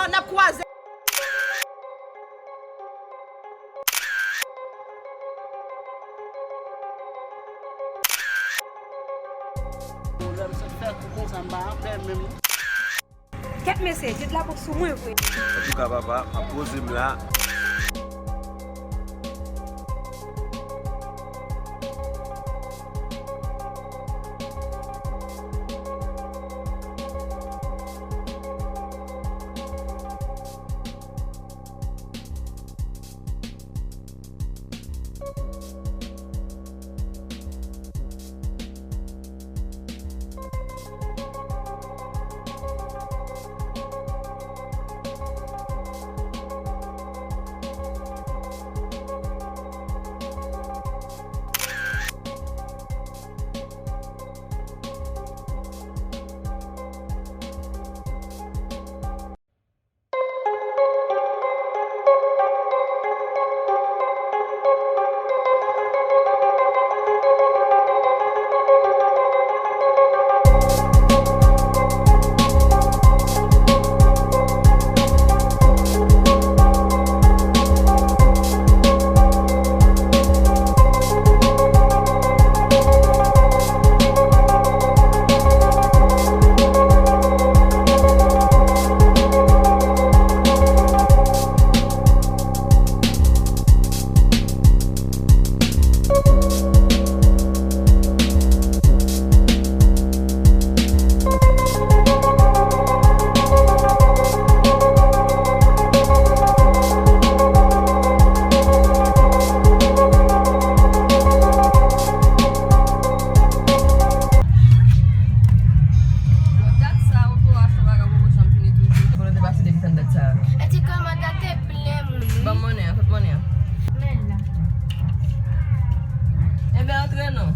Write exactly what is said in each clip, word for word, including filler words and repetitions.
N ap kwaze. Lè m sot fè kou konsa, m pa anpè menm. Kèt mesye, Djed la pran sou mwen vre. Antouka papa, m ap poze m la. Bon, dat sa, ou tou achte yon bagay, ou poko janm fini toujou. Kote w te pase depi tann dat sa? E ti kòmanda te plen, wi. Ban m monnen an, kot monnen an? Men la. Enben, antre non.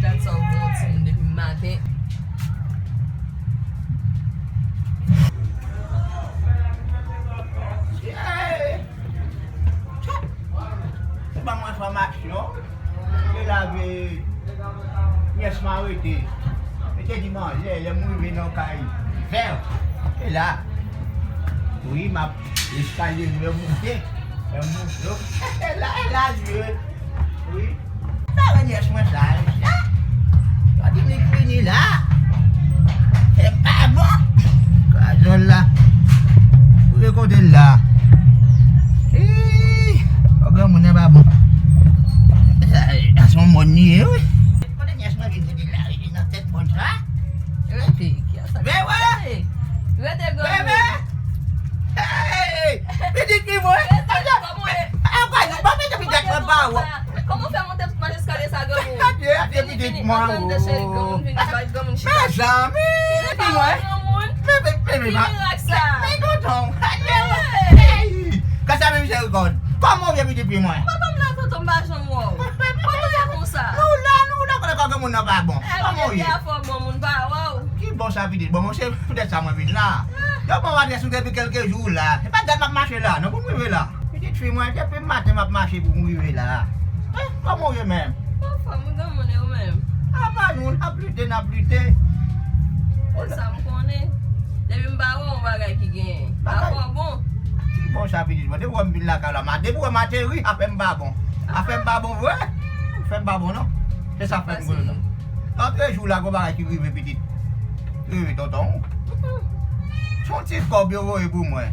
Dat sa, ou pran yon timoun depi maten. Hey! Ou ban mwen enfòmasyon. Te lave nyès mwen arete. Li te di manzè, lè m rive nan kay vè. E la. Wi, m ap eskalye m moute. Lè m moute. E la, e la, li ye. Wi. Sa wè nyès mwen sa, e sa. Sa di m li vini la. E pa bon. Kazòl la. Ou rekonde l la. Eee, fò granmoun nan pa bon. Sa, sa se yon mòn li ye, wi. Kote nyès mwen vin vini la, li nan tèt mòn sa. Rete, ki a sa? Men wè. Rete, granmoun. Bebe. Hey! Pitit fi mwen. Rete, kòman e? Apa nou pa mete pitit mwen pa wè. Kòman w fè monte tout mach eskalye sa, granmoun? Adye, adye, pitit mwen. Vini, vini, antre anndan, cheri, granmoun vini, bay granmoun chita. Mezanmi, pitit mwen. Granmoun. Fini ak sa. Men tonton. Adye. Hey! Kasa menm cheri kòd. Kòman w ye pitit fi mwen? Papa m la, tonton, m pa janm wè w. Kòman w ye konsa? Nou la, nou la, konnen kò granmoun nan pa bon. Kòman w ye? Fò granmoun pa wè w. Ki bon sa pitit? Bon, monchè, poutèt sa mwen vin la. Yo ban m adrès ou depi kèlke jou la. Se pa dat m ap mache la, non, pou m rive la. Pitit fi mwen, depi maten m ap mache pou m rive la. Eh, kòman w ye menm? Anfòm, wi, granmoun, e ou menm? Apa nou, n ap lite, n ap lite. Se sa m konnen. Depi m pa wè w, yon bagay ki genyen. Bagay. Apa w bon? Ki bon sa pitit mwen? Depi w wè m vin lakay la, ma, depi w wè m ateri, afè m pa bon. Afè m pa bon vre? Afè m pa bon, non. Se sa fè m konnen, non. Lòt jou la, gon bagay ki rive pitit. Rive tonton. Se yon ti kòb yo voye pou mwen.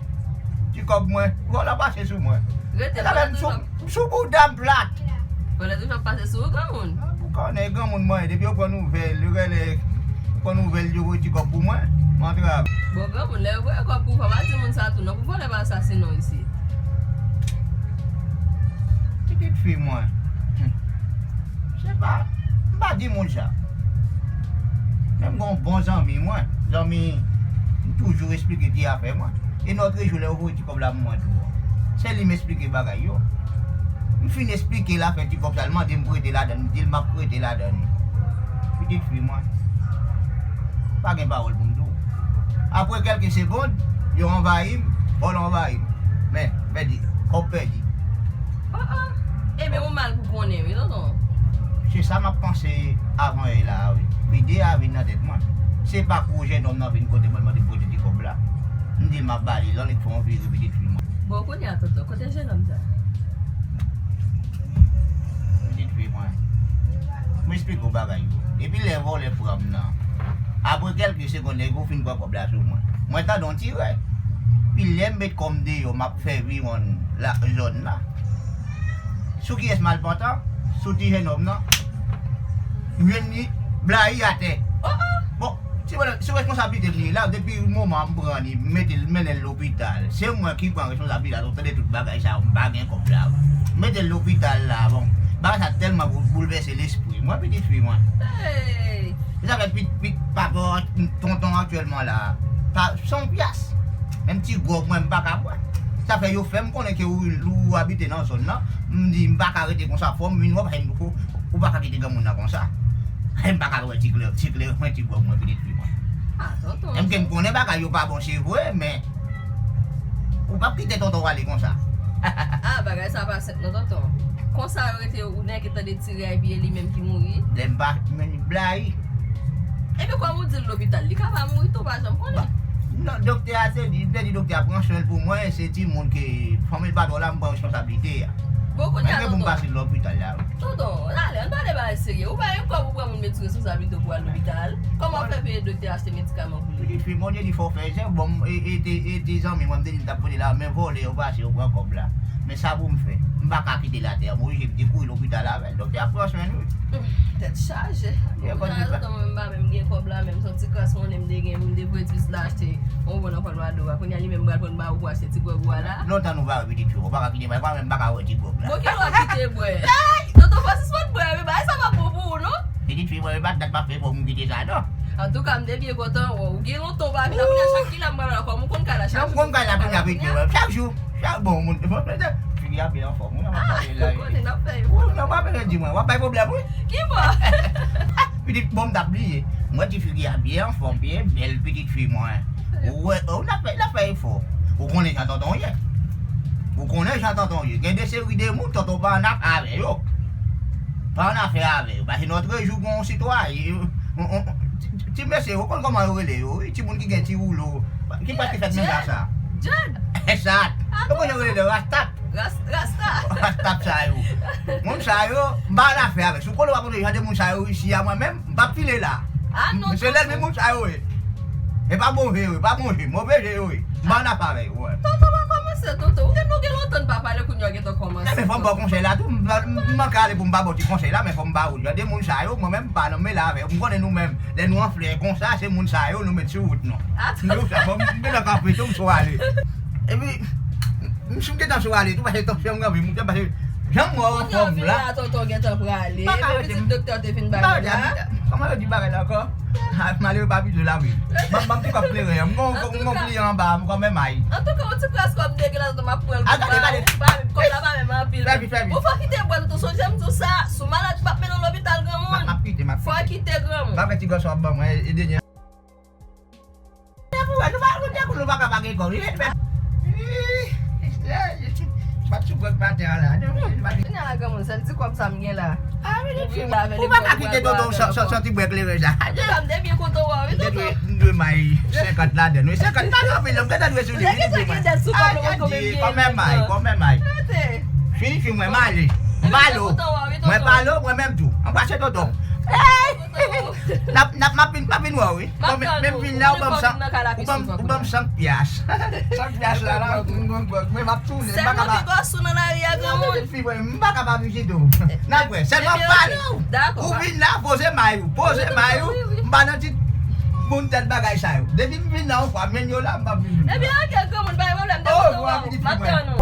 Ti kòb mwen. Vòlò pase sou mwen. Rete, vòlò toujou. M sou bouda m plat. Vòlò toujou ap pase sou ou, granmoun. Pou konnen granmoun mwen, depi yo pran nouvèl, yo rele, yo pran nouvèl, yo voye ti kòb pou mwen. Mwen antre avè. Bon, granmoun, lè yo voye kòb pou ou, fò pa di moun sa tou, non, pou vòlò pa asasinen w isit. Pitit fi mwen. Hmm. Se pa, m pa di moun sa. Men m gen yon bon zanmi mwen. Zanmi, m toujou esplike ti afè mwen. E lòt jou lè yo voye ti kòb la pou mwen tou. Se li m esplike bagay yo. M fin esplike l afè ti kòb sa, l mande m prete ladann, m di l m ap prete ladann li. Pitit fi mwen. Pa gen pawòl pou m di w. Apre kèlke segonn, yo anvayi m, vòlò anvayi m. Men, pèdi, kòb pèdi. Oh, oh. Ebyen, ou mal pou konnen, wi, tonton. Se sa m ap panse avan yè la a, wi. Ide a vin nan tèt mwen. Se pa kou jennonm nan vin kote mwen, mande m kote ti kòb la. M di m ap ba li l, annik fè yon vire pitit fi mwen. Bon, kounye a, tonton, kote jennonm sa? Pitit fi mwen. M esplike w bagay yo. Epi lè vòlè pran m nan. Apre kèlke segonn, nèg yo fin pran kòb la sou mwen. Mwen tande yon ti rè. Pi lè m met kò m deyò, m ap fè viwonn la, zòn la. Sou kiyès malpòtan? Sou ti jennonm nan. M jwenn li blayi atè. Bon, si, si responsablite m li la, depi moman m pran li, m mete l, mennen l lopital. Se mwen ki pran responsablite la, ou tande tout bagay sa yo, m pa gen kòb la. M mete l lopital la, bon. Bagay sa tèlman bou-, boulvèse lespri mwen, pitit fi mwen. Hey! Se sa fè pit, pit, papa, tonton aktyèlman la, pa, san pyas. Menm ti gwòg mwen, m pa ka bwè. Sa fè yo fè m konnen ke ou, ou abite nan zòn nan. M di, m pa ka rete konsa, fò m vin wè, paske ou, ou pa ka kite granmoun nan konsa. M pa ka wè ti klè, ti klè, mwen, ti gwòg mwen, pitit fi mwen. Ah, tonton. Menm ke m konnen bagay yo pa bon, se vre, men ou p ap kite tonton w ale konsa. Ah, bagay sa pa senp non, tonton. Konsa yo rete, ou nèk tande ti rè, epi e li menm ki mouri. Lè m pa, men blayi. Epi kòm ou di l lopital, li ka pa mouri tou, pa janm konnen. Non, doktè a te di, te di doktè a pran swen l pou mwen, se timoun ke fanmi l pa twò la, m pran responsablite a. Bon, kounye a, tonton. Mwen gen pou m pase l lopital la. Tonton, ale, ann pale bagay serye. Ou pa gen kòb ou pran moun met sou responsablite w pou al lopital. Kòman w fè peye doktè achte medikaman pou li? Pitit fi, Bondye di fò w fè zen, bon, e, e, te, e, te zanmi mwen, m te di l t ap pote la, men vòlè yo pase, yo pran kòb la. Men sa pou m fè? M pa ka kite l atè a, m oblije m te kouri lopital avè l. Doktè a pran swen l, wi. Hmm, tèt chaje. Kounye a, tonton, mwen m pa menm gen kòb la, menm se yon ti kras monnen m te gen pou m te voye ti pis la achte yon bon nan Colorado a. Kounye a, li menm pral pran ba ou pou achte ti gwòg ou a la. Lontan nou pa wè pitit fi, ou pa ka kite, mwen pa menm pa ka wè ti gwòg la. Bon, kilè w ap kite bwè? Tonton Francis pa t bwè, men bagay sa pa bon pou ou, non? Pitit fi mwen, e pa dat m ap fè pou m kite sa, non. Antouka, m te byen kontan wè w. Gen lontan w pa vin la, kounye a chak kilè m pral la, kòm ou konn kay la chak jou. Non, m konn kay la kounye a, pitit fi mwen. Chak jou, chak bon, moun, figi a byen anfòm, wi, nan pale la. Kote n ap fè efò? Non, pa bezwen di mwen, w ap bay pwoblèm, wi. Ki bò? Pitit, bon, m t ap bliye. Mwen, ti figi a byen anfòm, byen bèl, pitit fi mwen. Ou wè, ou n ap fè, n ap fè efò. Ou konnen jan tonton w ye. Ou konnen jan tonton w ye. Gen de seri de moun, tonton pa ann afè avè yo. Pa ann afè avè yo. Paske nòtrejou, gen yon sitwayen, yon, yon, yon, ti, ti mesye, ou konn kòman yo rele yo, wi, timoun ki gen ti woulo, ki prèske fèt menm jan sa. John! Esat! Ou konn yo rele yo, rastat. Ras-, rasta. Rasta sa yo. Moun sa yo, m pa ann afè avè. Si w konnen w ap montre jan de moun sa yo isi a, mwen menm, m p ap file la. Ah, non, se lènmi moun sa yo ye. E pa bon je yo ye, pa bon je, move je yo ye. M pa ann afè avè yo, wè. Tonton pa kòmanse, tonton. Ou gen, nou gen lontan n pa pale, kounye a w gentan kòmanse. Men fò m ba w konsèy la tou, m, m, m manke ale pou m pa ba w ti konsèy la, men fò m ba w. Jan de moun sa yo, mwen menm, m pa nan mele avè yo. M konnen nou menm, lè nou an flè konsa, se moun sa yo nou met sou wout nou. M di w sa, bon, m gentan kanpe tou, m sou ale. Epi, m si m gentan sou ale tou, paske tansyon m kanpe moute, paske jan m wè w anfòm la. Kounye a, tonton gentan prale, men vizit doktè te fin bay la. Kòman yo di bagay la ankò? Ah, malere pa pito lavi. Ban m, ban m ti kòb kleren an. M gon, m gon kliyan anba a, m kòmè may. Antouka, yon ti kras kòb m te gen la, tonton, m ap pran l pou ba ou. Kòb la pa menm anpil. Fè vit, fè vit. Ou fò kite bwè, tonton, sonje m di w sa, si w malad, m ap mennen w lopital granmoun. M ap kite, m ap kite. Fò w kite granmoun. M ap fè ti gòs w ap ban mwen, e, e dènye. Depi w wè, nou pa, nou dekoule, nou pa ka pa gen kòb. Wi, men, ih, ih, bat sou gwòg pa tè a la. Kounye a la, granmoun, sèl ti kòb sa m gen la. Ah, wi, wi, wi, ou pa ka kite tonton w san, san, san ti bwè kleren sa. Antouka, m te byen kontan wè w, wi, tonton. M dwe, m dwe may senkant ladan l. Wi, senkant pa gen anpil, non, m gentan dwe sou li, wi, wi, wi. Ou te gentan gen dèt sou kòb la, mwen konbyen m gen. Kòmè may, kòmè may. Fini fi mwen, m ale. M pale w. Mwen pale w, mwen menm tou. Anbrase tonton. Hey! N ap, n ap, m ap vin, m ap vin wè w, wi. Men m vin la, ou ban m san, ou ban m, ou ban m san pyas. San pyas la, la, mwen m ap tounen, m pa ka pa. Sèlman pi gòs ou nan lari a, granmoun. Fi mwen, m pa ka pa vizite w. N ap wè, sèlman pale w. Ou vin la, poze may ou, poze may ou. M pa nan ti moun tèt bagay sa yo. Depi m vin la yon fwa, men yo la, m p ap vin. Ebyen, ok, granmoun, pa gen pwoblèm, depi w wè w, m ap tann ou.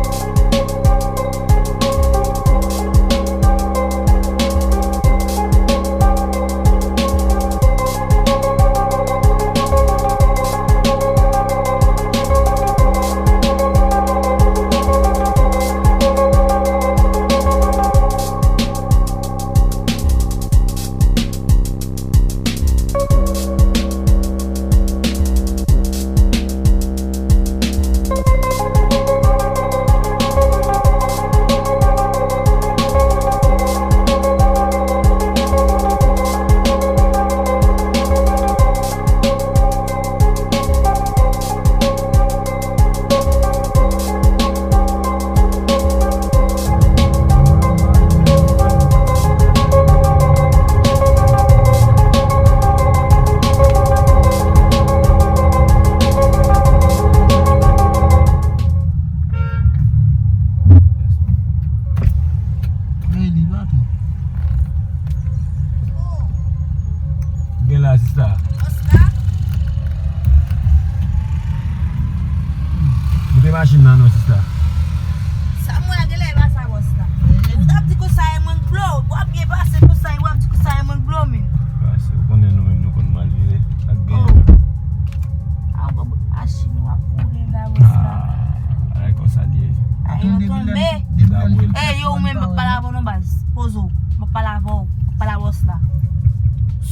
pale avè w, pale a bòs la.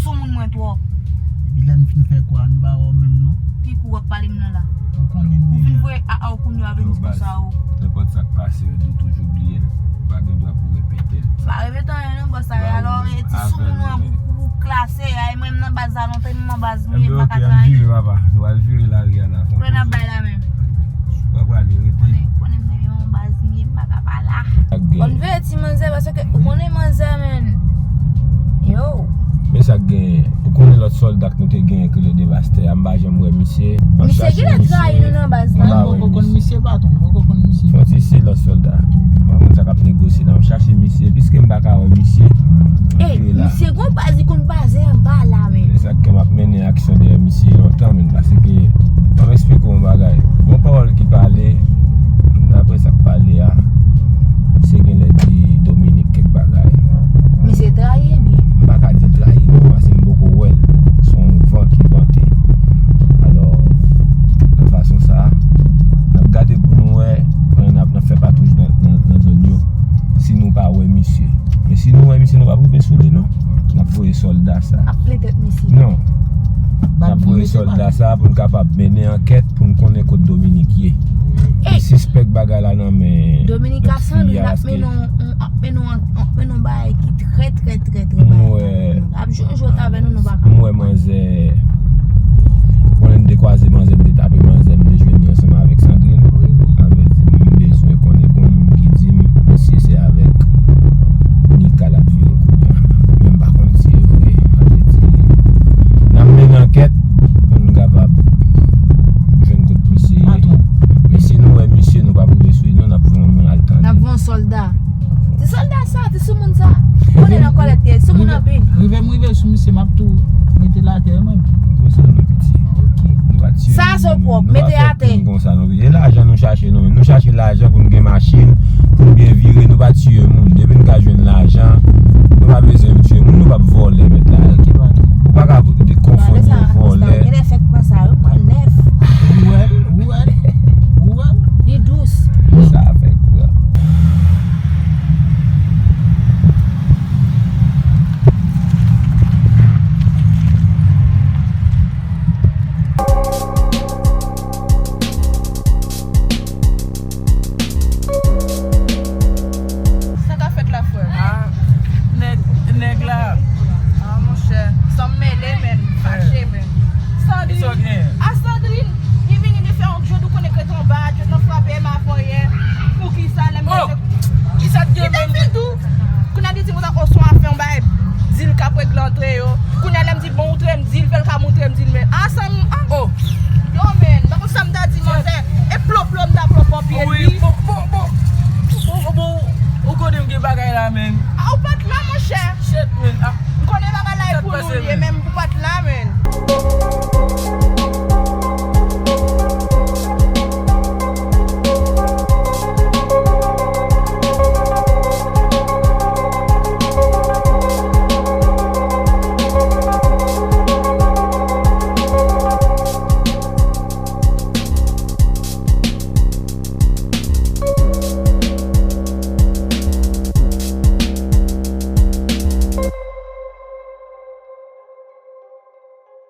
Soumoun mwen twòp. Epi lè n fin fè kwa, nou pa wè w menm non. Ki kou w ap pale m nan la? Ou konnen m deja. Ou vin voye a a w kounye a vin di konsa o. Nenpòt sa k pase, yo di toujou bliye l. Ou pa gen dwa pou repete l. M pa repete anyen non, bòs la. Alò, e ti soumoun ou an pou, pou klase, ay mwen m nan baz la lontan, m nan baz m ye, m pa ka fè anyen. Vire papa, nou al vire lari a la. Kote n ap bay la menm? Ou pa prale, rete. Konnen, konnen m nan yon baz m ye, m pa ka pa la. Konn veye ti manzè, paske ou konnen manzè, menn. Yo. Men sa k genyen. Ou konnen lòt sòlda k nou te genyen ki rele Devastè a, m pa janm wè misye. Misye genlè trayi nou nan baz la. M poko konn misye, patwon, m poko konn misye. Fò ti se lòt sòlda. M pa konn sa k ap negosye la. M chache misye, piske m pa ka wè misye. Ey, misye gon baz, li konn baze anba la, menn. Se sa k fè m ap mennen aksyon dèyè misye lontan, menn, paske, ban m eksplike w yon bagay. Gon pawòl ki pale, daprè sa k pale a, misye genlè di Dominik kèk bagay. Misye trayi, ebyen. M pa ka di l trayi, non, paske m poko wè l. Se yon van ki vante. Alò, nan fason sa a, n ap gade pou nou wè, pandan n ap, n ap fè patwouj nan, nan, nan zòn yo, si nou pa wè misye. Men si nou wè misye, nou p ap rive sou li, non. N ap voye sòlda sa. Ap plen tèt misye. Non. N ap voye sòlda sa pou n kapab mennen ankèt pou n konnen kot Dominik ye. Ey! M sispèk bagay la nan men Dominik ak Sandrine ap mennen yon, ap mennen yon, ap mennen yon bagay ki trè, trè, trè, trè bagay. Ap jwe yon jwèt avè nou, nou pa ka. M wè manzè. Bon, lè m te kwaze manzè, m te tape manzè, m te jwenn li ansanm avèk Sandrine. Wi, wi. Avè di m, m bezwen konnen, gon moun ki di m, misye se avèk Nika l ap vire kounye a. Men m pa konn si e vre. Sa vle di, n ap mennen ankèt pou n kapab jwenn kot misye ye. Patwon. Men si nou wè misye, nou p ap rive sou li, non, n ap voye yon moun al tande. N ap voye yon sòlda. Ti sòlda sa, ti soumoun sa. Konnen nan kòlèt ye, soumoun anpil. Rive m rive sou misye, m ap tou mete l atè, mwen. Bon, sa nou piti. Ok. Nou pa tiye moun, sa se pwòp, mete atè. Konsa, non. E lajan nou chache, non. Nou chache lajan pou n gen machin, pou n byen vire, nou pa tiye moun. Depi n ka jwenn lajan, nou pa bezwen tiye moun, nou p ap vòlè, mèt la. Ou pa ka konfonn yon vòlè. Genlè fèk pran sa, wi, mwen nèf. Ou wè l, ou wè l, ou wè l. Li dous. Sa fèk pran. Sa k ap fèt la, frè? Ah, nèg, nèg la. Ah, monchè. Sa m mele, menn. Fache, menn. Sandrine. Sa w gen? Ah, Sandrine. Li vini, li fè yon djòd, ou konnen krete anba, djòd nan frape m avanyè. Poukisa, lè m... Oh! Kisa k gen menm? Li te fin tou. Kounye a li di m konsa, o, se yon afè, yon bagay, di l k ap regle antre yo. Kounye a lè m di bon, ou tre m di l, fè l ka montre m, di l, men, ah, sa m, ah. Oh. Yo, men, m pa konn sa m ta di manzè. E plo plo m ta plo pran pye li. Wi, bon, bon, bon. Bon, bon, bon. Ou konnen m gen bagay la, men. Ah, ou pa t la, monchè. Shit, men. Ah. M konnen bagay la e pou nou l ye, men m pou pa t la, men.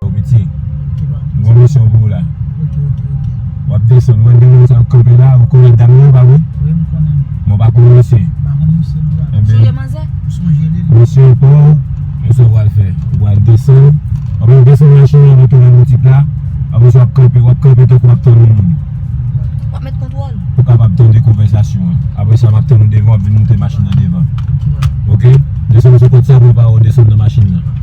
Yo, piti. Ok, pa. M gen yon misyon pou ou la. Ok, ok, ok. W ap desann, ou wè de moun sa yo kanpe la, ou konnen dam nan, pa vre? Wi, m konnen. Mwen pa konnen misye. M pa konnen misye non, pa. Ebyen, sonje manzè? M sonje li. Misye pa w, men sa w pral fè. Ou pral desann. W ap desann machin nan, w ap tounen boutik la. Apre sa, w ap kanpe, w ap kanpe tankou w ap tann yon moun. W ap met kontwòl. Pou kapab tande konvèsasyon an. Apre sa, m ap tann ou devan, w ap vin moute machin nan devan. Ok? Desann sou pòt sa, pou w pa wè w desann nan machin nan.